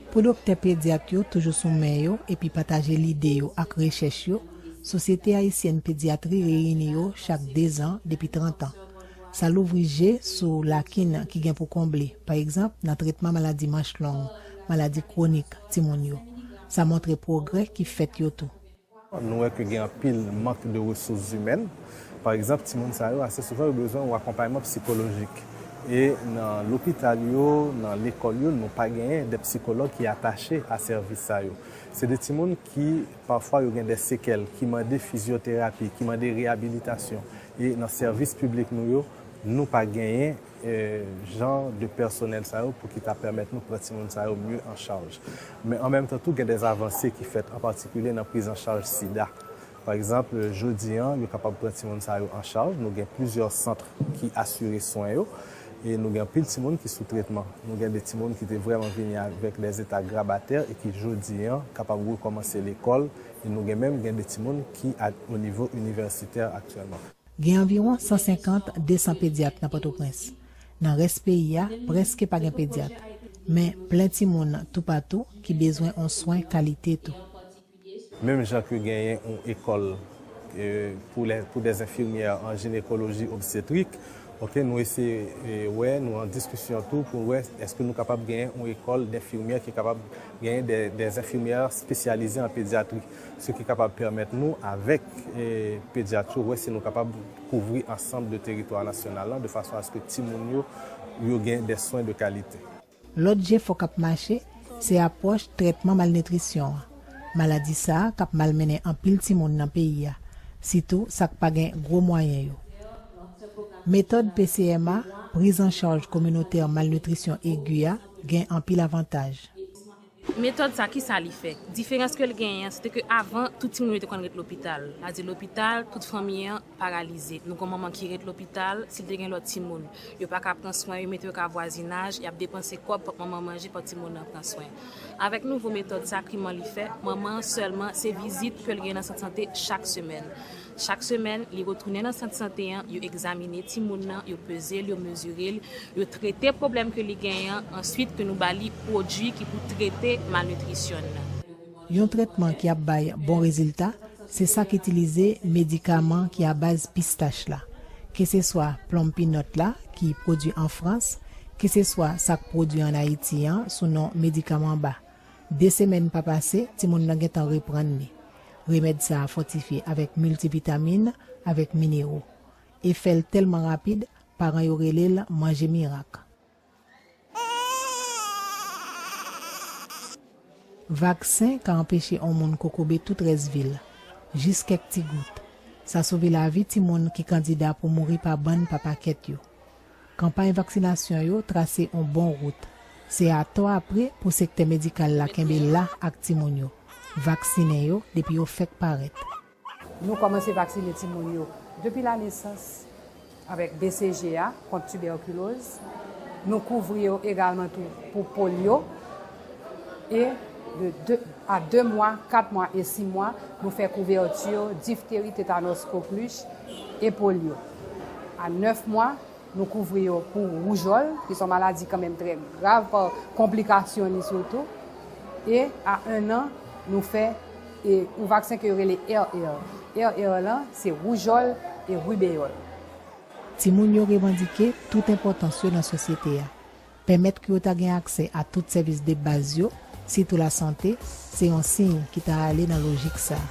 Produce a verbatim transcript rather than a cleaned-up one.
Pou doktè pedyat yo toujou sou men yo epi pataje lide yo ak rechèch yo, Sosyete Ayisyèn Pedyatri reyini yo chak dezan depi trant an. Sa louvri je sou lakin ki gen pou konble, pa egzanp, nan tretman maladi manch long, maladi kwonik timoun yo. Sa montre pwogrè ki fèt yo tou. Nou wè ke gen anpil mank de resous imèn. Pa egzanp, timoun sa yo, ase souvan, yo bezwen yon akonpayman psikolojik. E nan lopital yo, nan lekòl yo, nou pa genyen de psikològ ki atache a sèvis sa yo. Se de timoun ki, pafwa, yo gen de sekèl, ki mande fizyoterapi, ki mande reyabilitasyon. E nan sèvis piblik nou yo, nou pa genyen jan de pèsonèl sa yo pou ki ta pèmèt nou pran timoun sa yo mye an chaj. Men an menm tan tou, gen de avanse ki fèt, an patikilye nan priz an chaj sida. Pa egzanp, jodi an, yo kapab pran timoun sa yo an chaj. Nou gen plizyè sant ki asire swen yo. E nou gen anpil timoun ki sou tretman. Nou gen de timoun ki te vrèman vini avèk de eta grabatè e ki jodi an kapab rekòmanse lekòl. E nou gen menm gen de timoun ki o nivo inivèsitè aktyèlman. Gen anviwon san senkant, de san pedyat nan Pòtoprens. Nan rès peyi a, prèske pa gen pedyat. Men plen timoun toupatou ki bezwen on swen kalite tou. Menm jan ke genyen on ekòl pou de enfimyè an jinekoloji obstetrik, ok, nou eseye wè, nou an diskisyon tou pou wè èske nou kapab genyen on ekòl denfimyè ki kapab genyen de enfimyè espesyalize an pedyatri. Se ki kapab pèmèt nou, avèk pedyat yo, wè si nou kapab kouvri ansanm de teritwa nasyonal lan, de fason aske timoun yo, yo gen de swen de kalite. Lòt jefò k ap mache, se apwòch trètman malnitrisyon an. Maladi sa a k ap malmennen anpil timoun nan peyi a, sitou sa k pa gen gwo mwayen yo. Metòd P C M A, priz an chaj kominotè malnitrisyon egi a, gen anpil avantaj. Metòd sa, kisa li fè? Diferans ke l genyen an, se te ke avan, tout timoun yo te konn ret lopital. Sa di lopital, tout fanmi an paralize. Nou gon manman ki ret lopital, si l te gen lòt timoun, yo pa ka pran swen, yo mete yo ka vwazinaj, y ap depanse kòb pou manman manje, pou timoun nan pran swen. Avèk nouvo metòd sa, kiman li fè? Manman an sèlman, se vizit ke l gen nan sant sante chak semèn. Chak semèn, li retounen nan sant sante an, yo egzamine timoun nan, yo peze l, yo mezire l, yo trete pwoblèm ke li genyen an, answit ke nou ba li pwodui ki pou trete malnitrisyon nan. Yon trètman ki ap bay bon rezilta, se sa k itilize medikaman ki a baz pistach la. Keseswa plòm pinòt la, ki pwodui an Frans, keseswa sa k pwodui an Ayiti an sou non medikaman ba. De semèn pa pase, timoun nan gentan reprann li. Remèd sa a fòtifye avèk miltivitamin, avèk minero. Efè l tèlman rapid, paran yo rele l manje mirak. Vaksen ka anpeche on moun kokobe tout rès vi l, jis kèk ti gout. Sa sove lavi timoun ki kandida pou mouri pa bann pa pakèt yo. Kanpay vaksinasyon yo trase on bon wout. Se atò apre pou sektè medikal la kenbe la ak timoun yo, vaksinen yo depi yo fèk parèt. Nou kòmanse vaksine timoun yo depi lanesans avèk B C G a kont tibèkiloz. Nou kouvri yo egalman tou pou polyo. E de de a de mwa, kat mwa e sis mwa, nou fè kouvèti difteri, tetanòs, koklich e polyo. A nèf mwa, nou kouvri yo pou woujòl, ki se yon maladi kanmenm trè grav pa konplikasyon li sitou. E a en an, nou fè e yon vaksen ke yo rele R R. R R lan, se woujòl e ribeyòl. Timoun yo revandike tout enpòtans yo nan sosyete a. Pèmèt ke yo ta gen aksè a tout sèvis de baz yo, sitou lasante, se yon siy ki ta ale nan lojik sa a.